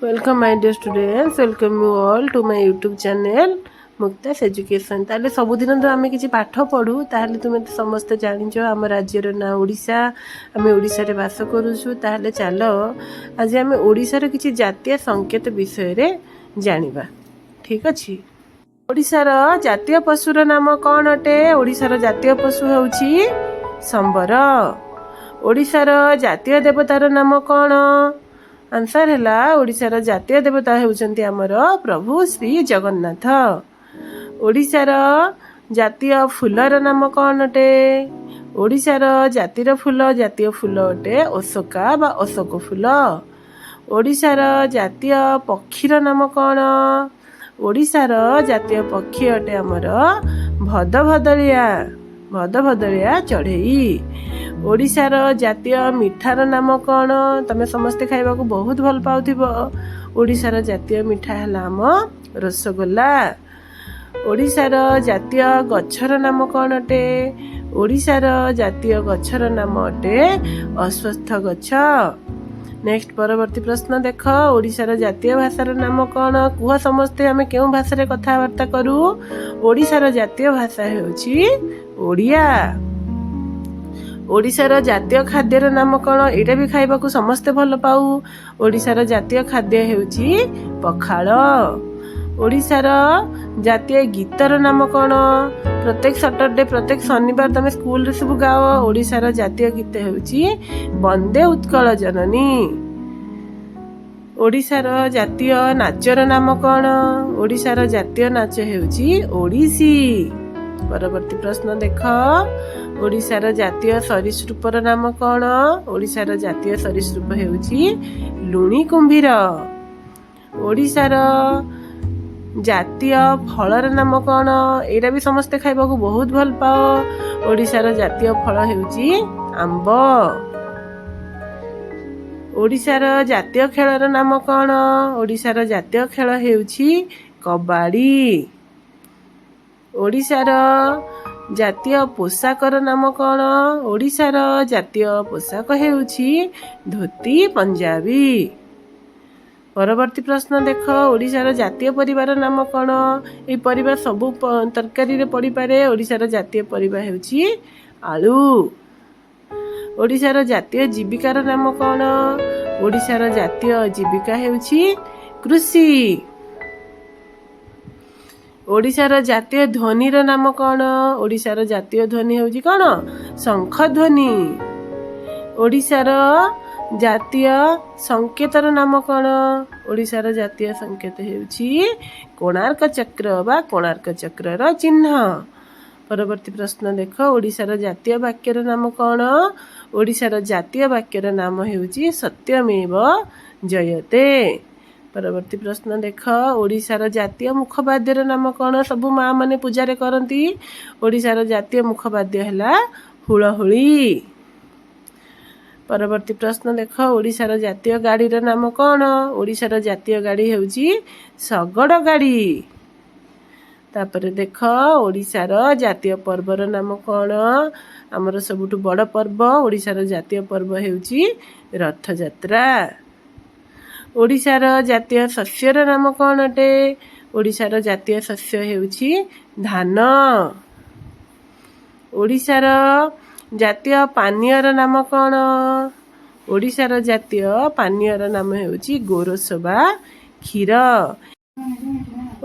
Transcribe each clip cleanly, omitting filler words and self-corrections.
Welcome, my dear students. Welcome you all to my YouTube channel, Mukta's Education. ତାହେଲେ ସବୁଦିନ ତ ଆମେ କିଛି ପାଠ ପଢ଼ୁ। ତାହେଲେ ତୁମେ ତ ସମସ୍ତେ ଜାଣିଛ, ଆମ ରାଜ୍ୟର ନାଁ ଓଡ଼ିଶା। ଆମେ ଓଡ଼ିଶାରେ ବାସ କରୁଛୁ। ତାହେଲେ ଚାଲ, ଆଜି ଆମେ ଓଡ଼ିଶାର କିଛି ଜାତୀୟ ସଂକେତ ବିଷୟରେ ଜାଣିବା। ଠିକ୍ ଅଛି। ଓଡ଼ିଶାର ଜାତୀୟ ପଶୁର ନାମ କ'ଣ ଅଟେ? ଓଡ଼ିଶାର ଜାତୀୟ ପଶୁ ହେଉଛି ସମ୍ବର। ଓଡ଼ିଶାର ଜାତୀୟ ଦେବତାର ନାମ କ'ଣ? ଆନ୍ସର ହେଲା, ଓଡ଼ିଶାର ଜାତୀୟ ଦେବତା ହେଉଛନ୍ତି ଆମର ପ୍ରଭୁ ଶ୍ରୀ ଜଗନ୍ନାଥ। ଓଡ଼ିଶାର ଜାତୀୟ ଫୁଲର ନାମ କ'ଣ ଅଟେ? ଓଡ଼ିଶାର ଜାତୀୟ ଫୁଲ ଅଟେ ଅଶୋକା ବା ଅଶୋକ ଫୁଲ। ଓଡ଼ିଶାର ଜାତୀୟ ପକ୍ଷୀର ନାମ କ'ଣ? ଓଡ଼ିଶାର ଜାତୀୟ ପକ୍ଷୀ ଅଟେ ଆମର ଭଦଭଦଳିଆ ଚଢ଼େଇ। ଓଡ଼ିଶାର ଜାତୀୟ ମିଠାର ନାମ କ'ଣ? ତମେ ସମସ୍ତେ ଖାଇବାକୁ ବହୁତ ଭଲ ପାଉଥିବ। ଓଡ଼ିଶାର ଜାତୀୟ ମିଠା ହେଲା ଆମ ରସଗୋଲା। ଓଡ଼ିଶାର ଜାତୀୟ ଗଛର ନାମ କ'ଣ ଅଟେ? ଓଡ଼ିଶାର ଜାତୀୟ ଗଛର ନାମ ଅଟେ ଅଶ୍ୱତ୍ଥ ଗଛ। ନେକ୍ସଟ, ପରବର୍ତ୍ତୀ ପ୍ରଶ୍ନ ଦେଖ। ଓଡ଼ିଶାର ଜାତୀୟ ଭାଷାର ନାମ କ'ଣ? କୁହ ସମସ୍ତେ, ଆମେ କେଉଁ ଭାଷାରେ କଥାବାର୍ତ୍ତା କରୁ? ଓଡ଼ିଶାର ଜାତୀୟ ଭାଷା ହେଉଛି ଓଡ଼ିଆ। ଓଡ଼ିଶାର ଜାତୀୟ ଖାଦ୍ୟର ନାମ କ'ଣ? ଏଇଟା ବି ଖାଇବାକୁ ସମସ୍ତେ ଭଲ ପାଉ। ଓଡ଼ିଶାର ଜାତୀୟ ଖାଦ୍ୟ ହେଉଛି ପଖାଳ। ଓଡ଼ିଶାର ଜାତୀୟ ଗୀତର ନାମ କ'ଣ? ପ୍ରତ୍ୟେକ ସଟରଡେ, ପ୍ରତ୍ୟେକ ଶନିବାର ତମେ ସ୍କୁଲରେ ସବୁ ଗାଅ। ଓଡ଼ିଶାର ଜାତୀୟ ଗୀତ ହେଉଛି ବନ୍ଦେ ଉତ୍କଳ ଜନନୀ। ଓଡ଼ିଶାର ଜାତୀୟ ନାଚର ନାମ କ'ଣ? ଓଡ଼ିଶାର ଜାତୀୟ ନାଚ ହେଉଛି ଓଡ଼ିଶୀ। ପରବର୍ତ୍ତୀ ପ୍ରଶ୍ନ ଦେଖ। ଓଡ଼ିଶାର ଜାତୀୟ ସରୀସୃପର ନାମ କ'ଣ? ଓଡ଼ିଶାର ଜାତୀୟ ସରୀସୃପ ହେଉଛି ଲୁଣି କୁମ୍ଭୀର। ଓଡ଼ିଶାର ଜାତୀୟ ଫଳର ନାମ କ'ଣ? ଏଇଟା ବି ସମସ୍ତେ ଖାଇବାକୁ ବହୁତ ଭଲ ପାଅ। ଓଡ଼ିଶାର ଜାତୀୟ ଫଳ ହେଉଛି ଆମ୍ବ। ଓଡ଼ିଶାର ଜାତୀୟ ଖେଳର ନାମ କ'ଣ? ଓଡ଼ିଶାର ଜାତୀୟ ଖେଳ ହେଉଛି କବାଡ଼ି। ଓଡ଼ିଶାର ଜାତୀୟ ପୋଷାକର ନାମ କ'ଣ? ଓଡ଼ିଶାର ଜାତୀୟ ପୋଷାକ ହେଉଛି ଧୋତି ପଞ୍ଜାବୀ। ପରବର୍ତ୍ତୀ ପ୍ରଶ୍ନ ଦେଖ। ଓଡ଼ିଶାର ଜାତୀୟ ପରିବାର ନାମ କ'ଣ? ଏଇ ପରିବା ସବୁ ତରକାରୀରେ ପଡ଼ିପାରେ। ଓଡ଼ିଶାର ଜାତୀୟ ପରିବା ହେଉଛି ଆଳୁ। ଓଡ଼ିଶାର ଜାତୀୟ ଜୀବିକାର ନାମ କ'ଣ? ଓଡ଼ିଶାର ଜାତୀୟ ଜୀବିକା ହେଉଛି କୃଷି। ଓଡ଼ିଶାର ଜାତୀୟ ଧ୍ୱନିର ନାମ କ'ଣ? ଓଡ଼ିଶାର ଜାତୀୟ ଧ୍ୱନି ହେଉଛି କ'ଣ? ଶଙ୍ଖ ଧ୍ୱନି। ଓଡ଼ିଶାର ଜାତୀୟ ସଂକେତର ନାମ କ'ଣ? ଓଡ଼ିଶାର ଜାତୀୟ ସଂକେତ ହେଉଛି କୋଣାର୍କ ଚକ୍ର ବା କୋଣାର୍କ ଚକ୍ରର ଚିହ୍ନ। ପରବର୍ତ୍ତୀ ପ୍ରଶ୍ନ ଦେଖ। ଓଡ଼ିଶାର ଜାତୀୟ ବାକ୍ୟର ନାମ କ'ଣ? ଓଡ଼ିଶାର ଜାତୀୟ ବାକ୍ୟର ନାମ ହେଉଛି ସତ୍ୟମେବ ଜୟତେ। ପରବର୍ତ୍ତୀ ପ୍ରଶ୍ନ ଦେଖ। ଓଡ଼ିଶାର ଜାତୀୟ ମୁଖବାଦ୍ୟର ନାମ କ'ଣ? ସବୁ ମା ମାନେ ପୂଜାରେ କରନ୍ତି। ଓଡ଼ିଶାର ଜାତୀୟ ମୁଖବାଦ୍ୟ ହେଲା ହୁଳହୁଳି। ପରବର୍ତ୍ତୀ ପ୍ରଶ୍ନ ଦେଖ। ଓଡ଼ିଶାର ଜାତୀୟ ଗାଡ଼ିର ନାମ କ'ଣ? ଓଡ଼ିଶାର ଜାତୀୟ ଗାଡ଼ି ହେଉଛି ଶଗଡ଼ ଗାଡ଼ି। ତାପରେ ଦେଖ, ଓଡ଼ିଶାର ଜାତୀୟ ପର୍ବର ନାମ କ'ଣ? ଆମର ସବୁଠୁ ବଡ଼ ପର୍ବ, ଓଡ଼ିଶାର ଜାତୀୟ ପର୍ବ ହେଉଛି ରଥଯାତ୍ରା। ଓଡ଼ିଶାର ଜାତୀୟ ଶସ୍ୟର ନାମ କ'ଣ ଅଟେ? ଓଡ଼ିଶାର ଜାତୀୟ ଶସ୍ୟ ହେଉଛି ଧାନ। ଓଡ଼ିଶାର ଜାତୀୟ ପାନୀୟର ନାମ କ'ଣ? ଓଡ଼ିଶାର ଜାତୀୟ ପାନୀୟର ନାମ ହେଉଛି ଗୋରସ ବା କ୍ଷୀର।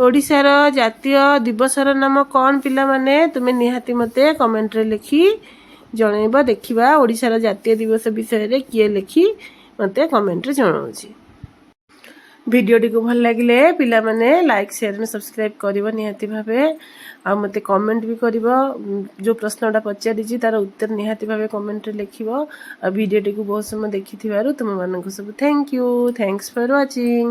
ଓଡ଼ିଶାର ଜାତୀୟ ଦିବସର ନାମ କ'ଣ? ପିଲାମାନେ, ତୁମେ ନିହାତି ମୋତେ କମେଣ୍ଟରେ ଲେଖି ଜଣେଇବ। ଦେଖିବା, ଓଡ଼ିଶାର ଜାତୀୟ ଦିବସ ବିଷୟରେ କିଏ ଲେଖି ମୋତେ କମେଣ୍ଟରେ ଜଣାଉଛି। ଭିଡ଼ିଓଟିକୁ ଭଲ ଲାଗିଲେ ପିଲାମାନେ ଲାଇକ୍, ସେୟାର, ସବସ୍କ୍ରାଇବ୍ କରିବ ନିହାତି ଭାବେ। ଆଉ ମୋତେ କମେଣ୍ଟ ବି କରିବ। ଯେଉଁ ପ୍ରଶ୍ନଟା ପଚାରିଛି, ତାର ଉତ୍ତର ନିହାତି ଭାବେ କମେଣ୍ଟରେ ଲେଖିବ। ଆଉ ଭିଡ଼ିଓଟିକୁ ବହୁତ ସମୟ ଦେଖିଥିବାରୁ ତୁମମାନଙ୍କୁ ସବୁ thank you. Thanks for watching.